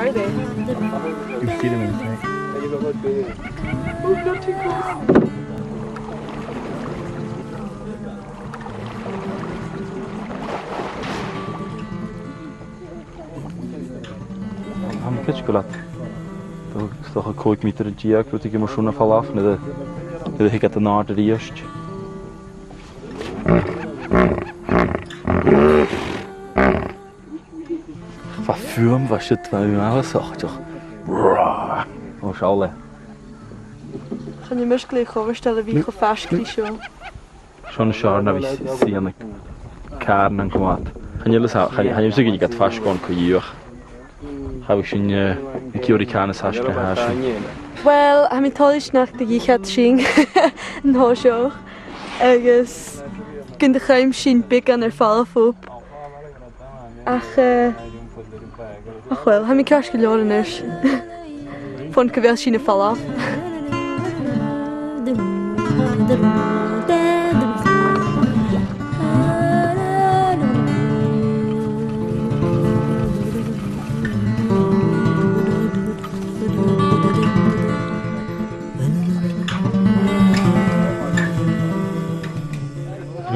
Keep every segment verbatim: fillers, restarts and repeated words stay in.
You've seen him in the Tha mi a' creidsinn gu bheil e, 's dòcha, còig meatair deug, rudeigin mar sin, a' falbh, nuair a, nuair a thig iad an-àird a-rithist. Bha fuaim, bha siud, bha mi uabhasach, deoch. Ò, seall e. Chan eil mise glè chomhfhurtail a bhith cho faisg ri seo. Seo an seòrsa a bhios a' sileadh càr nan coimhead. Chan eil fhios, chan, chan eil fhios agam dè tha faisg ann co-dhiù. Cha bhi sinn, eh, ag iarraidh càil nas fhaisge na tha sinn. Uill, tha mi toilichte nach do dh'ith iad sinn an toiseach. Agus gun do chùm sinn beagan air falbh òb. Ach, eh, ach uill, tha mi ceart gu leòr a-nis. Bhon gu bheil sinn a' falbh.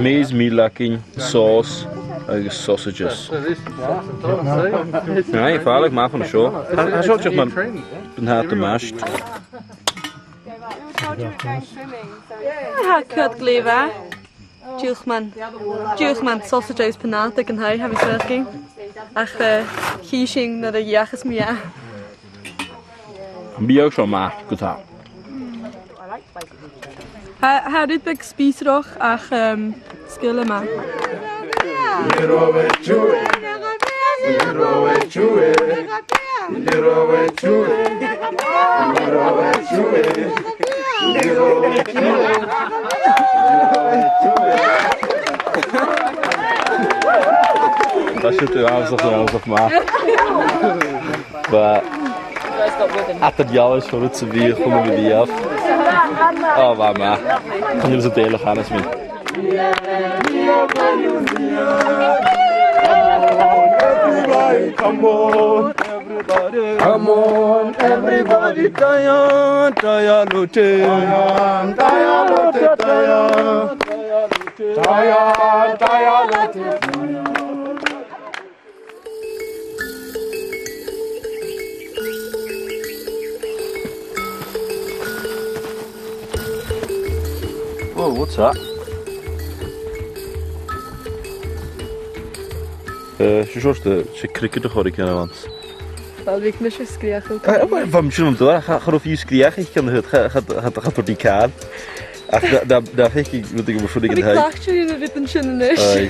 Maize meal againn, sauce agus sausages. Aye, fàileadh math an seo. Tha, tha seo dìreach mar buntàta mashed. Tha e glè mhath. Dìreach mar, dìreach mar sausage agus buntàta aig an taigh, tha mi a' smaoineachadh. Ach, eh, chì sinn nuair a dh'fheuchas mi e. Bhiodh seo math, gu tà. Tha, tha e rud beag spìosrach ach, um, sgoinneil math. Tha siud uabhasach, uabhasach math. Bha, eadar-dhealaichte, rud sam bith a chunnaic mi riamh. Ò, bha e math. Chan eil fhios dè a chanas mi. Come on, everybody. Come on, everybody. Taya, taya, lote. Taya, taya, lote, taya. Taya, taya, lote, taya. Whoa, what's that? Eh, 's e seòrsa de, 's e cricket a chuireadh iad ann. Uill, bhiodh mise a' sgreuchail. Eh, uill, bha mi sin an dùil, cha, cha robh fiù 's sgreuchail aig an, cha, cha, cha, cha tuirt i càil. Ach na, na, na faic rudeigin mar sin aig an taigh. Bidh cleachdte na rudan sin a-nis. Aye.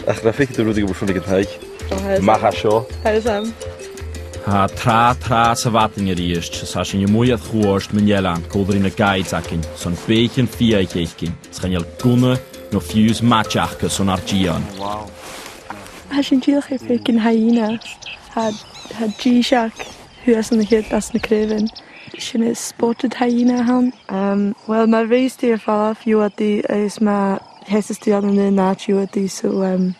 Ach na faic rudeigin mar sin aig an taigh. Ò, tha e. Math seo. Tha e sam. Tha tràth, tràth sa mhadainn a-rithist, 's tha sinn a-muigh air chuairt mun eilean, còmhla ri na guides againn, son beathaichean fiadhaich fhaicinn, 's chan eil gunna no fiù 's maide aca son ar dìon. Wow. Tha sinn dìreach air faicinn hyena. Tha, tha dithis aca shuas an siud anns na craobhan. Sin e spotted hyena a th' ann. Um, uill, ma ruitheas tu air falbh, gheibh thu e, agus ma sheasas tu ann an aon àite, gheibh thu e, so, um,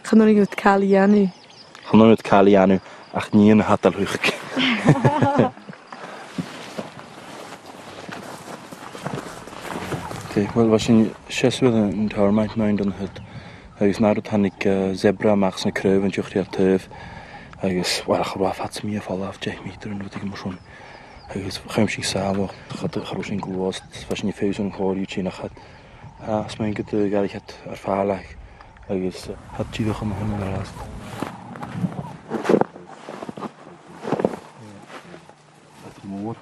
chan urrainn dhut càil a dhèanamh. Chan urrainn dhut càil a dhèanamh, ach nì an t-adhbhar thuca. Ok, uill, bha sinn a' seasamh air an tarmac an-dè an-diugh. Agus an ath rud thàinig, eh, zebra a-mach às na craobhan an-diugh ri ar taobh. Agus, uill, cha robh e fada sam bith air falbh, deich meatair no rudeigin mar sin. Agus chùm sinn sàmhach, cha, cha robh sinn gluasad, bha sinn a' feitheamh son a' chòmhradh a' tighinn, ach, ah, 's mathaid gun do dh'fhairich iad air fàileadh. Agus, eh, tha iad dìreach an sin an-dràsta. Tha iad mòr.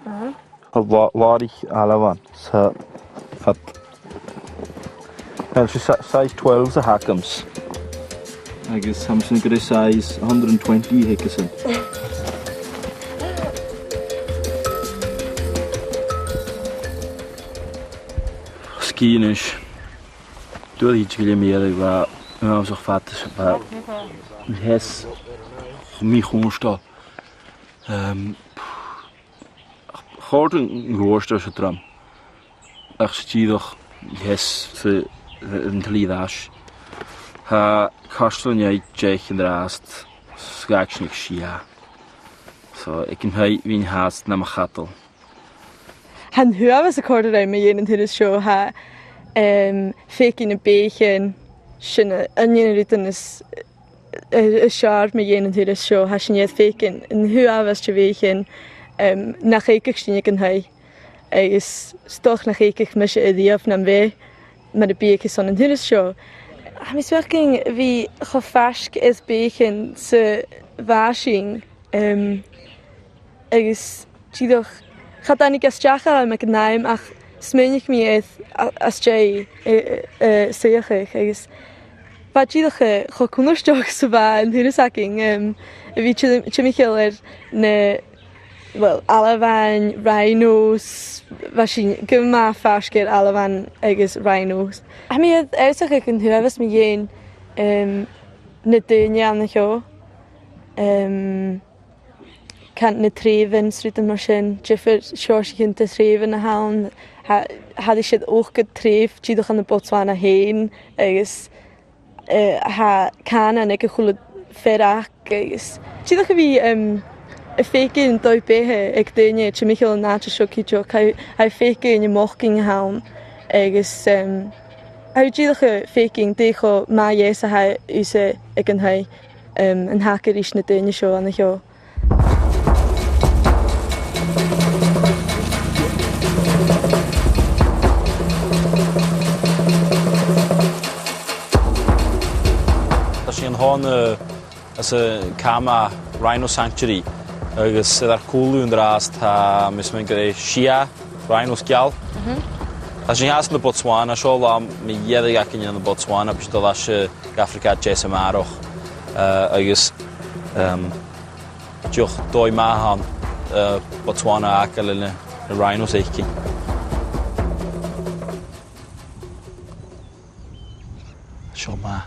Aha. Tha làr-, làraich ailbhean, 's tha, tha iad, well, 's e sa-, size twelve a th' agamsa. Agus tha mi a' smaoineachadh gur e size a hundred and twenty a th' aigesan. Sgìth a-nis. Dùil a thìde gu lèir mìorbhail, bha, bha e uabhasach fada, bha, bha e mì-chomhartail. Ehm, chòrd an comhartas seo rium, ach 's e dìreach leis sa, an t-slighe air ais. Tha cairteal an dèidh deich an-dràsta, 's dh'fhàg sinn aig sia. Aig an taigh bhithinn fhathast nam chadal. Tha an t-uabhas a' còrdadh rium mu dheidhinn an turas seo, tha, em, faicinn na beathaichean sin a, an aon rud a th' ann as, a, as fheàrr mu dheidhinn an turas seo, tha sinn air faicinn an t-uabhas de bheathaichean, em, nach fhaiceadh sinn aig an taigh. Agus 's dòcha nach fhaiceadh mise a-riamh nam bheatha mura biodh e airson an turais seo. Tha mi a' smaoineachadh a bhith cho faisg air beathaichean 's a bha sinn, em, agus dìreach cha tàinig e a-steach orm aig an àm ach smaoinich mi air a-, às dèidh, eh, eh, eh, suidheachadh agus bha e dìreach, eh, cho cunnartach 's a bha an turas againn, em, a bhith tim-, timcheall air na, well, ailbhean, rhinos, bha sinn gu math faisg air ailbhean agus rhinos. Tha mi air ionnsachadh an t-uabhas mu dheidhinn, em, na daoine ann a sheo, em, can-, na treubhan 's rudan mar sin, diofar sheòrsaichean de threubhan a th' ann, tha, tha iad sin ochdad treubh dìreach ann am Botswana fhèin, agus, eh, tha cànan aig a h-uile fear aca, agus dìreach a bhith, em, a' faicinn dòigh-beatha aig daoine timcheall an àite seo cuideachd, tha, tha thu a' faicinn na mochdairean a th' ann, agus, em, tha thu dìreach a' faicinn dè cho math dheth 's a tha thusa aig an taigh, em, an taca ris na daoine seo ann a sheo. Tha sinn an-seo, eh, anns a' Kama Rhino Sanctuary, agus air ar cùlaibh an-dràsta, tha mi a' smaoineachadh gur e sia rhinos geal. Mhm. Tha sinn fhathast ann am Botswana, seo latha mu dheireadh againn ann am Botswana, bidh sinn a' dol às, eh, Afraga Deas a-màireach, eh, agus, ehm, dìreach dòigh math ann, eh, Botswana a fhàgail le, le rhinos fhaicinn. Seo math.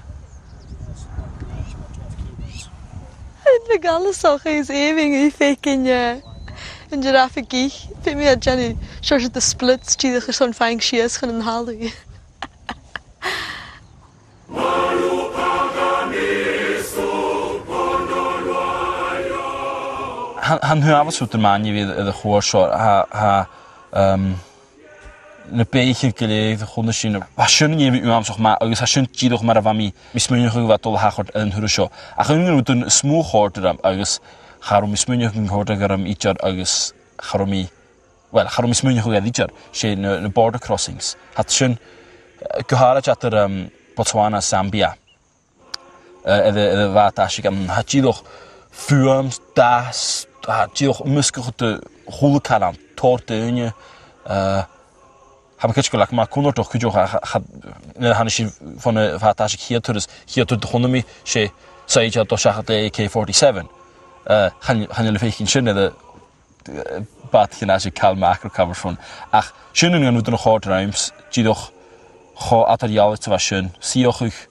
Tha e na ghalasach is èibhinn a bhith a' faicinn, eh, an giraffe ag ithe. Bidh mi a' dèanamh seòrsa de splits, dìreach airson faighinn sìos chun an talamh. Tha, tha an t-uabhas rud a th' ann a bhith air a' chuairt seo, tha, tha, um, na beathaichean gu lèir a chunnaic sinn, bha sin an-còmhnaidh uabhasach math, agus tha sin dìreach mar a bha mi, mi a' smaoineachadh a bha dol a thachairt air an turas seo. Ach aon de na rudan as motha a chòrd rium, agus cha robh mi a' smaoineachadh gun còrdadh e rium idir, agus cha robh mi Uill, cha robh mi a' smaoineachadh air idir, 's e na, na border crossings. Tha sin, eh, gu h-àraid eadar, um, Botswana, Zambia. Eh, air a, air a' bhàt'-aiseig, um, tha dìreach fuaim, dath, tha dìreach measgachadh de a h-uile càil ann, tòrr dhaoine, eh, tha mi a' creidsinn gu bheil e gu math cunnartach cuideachd, ach, ach, nuair a thàinig sinn bhon a' bhàt'-aiseig a' chiad turas, a' chiad rud a chunnaic mi, 's e saighdear a' dol seachad le A K forty-seven. Eh, chan, chan eil thu a' faicinn sin air a' eh, bàtaichean-aiseig, càil macro cover sin. Ach sin aon de na rudan a chòrd rium, dìreach cho eadar-dhealaichte 's a bha sin, suidheachadh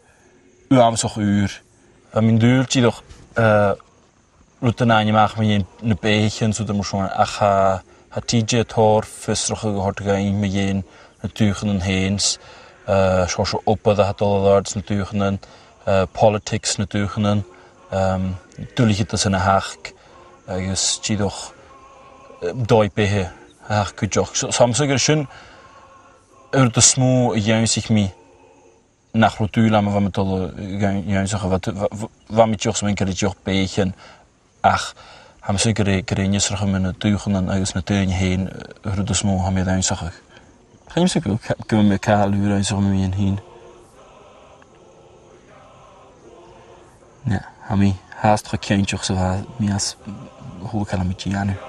uabhasach ùr. Bha mi an dùil dìreach, eh, rudan fhaighinn a-mach mu dheidhinn na beathaichean 's rudan mar sin, ach tha, tha tìde tòrr fiosrachadh a' toirt dhuinn mu dheidhinn na dùthchannan fhèin, eh, seòrsa obair a tha dol air adhart sna dùthchannan, eh, politics na dùthchannan, ehm, duilgheadasan a th' aca, agus dìreach, eh, dòigh-beatha a th' aca cuideachd. So, so, tha mi a' smaoineachadh gur e sin an rud as motha a dh'ionnsaich mi nach robh dùil agam a bha mi a' dol a dh'ionn-, ionnsachadh, bha, bha, bha mi dìreach a' smaoineachadh gur e dìreach beathaichean, ach tha mi a' smaoineachadh gur e, gur e an fhiosrachadh mu na dùthchannan agus na daoine fhèin, eh, an rud as motha a tha mi air ionnsachadh. Chan eil mi a' smaoineachadh gu bheil mi a' call ùr ionnsachadh mu dheidhinn fhìn. Nah, tha mi fhathast cho cinnteach 's a bha mi às a h-uile càil a tha mi a' dèanamh.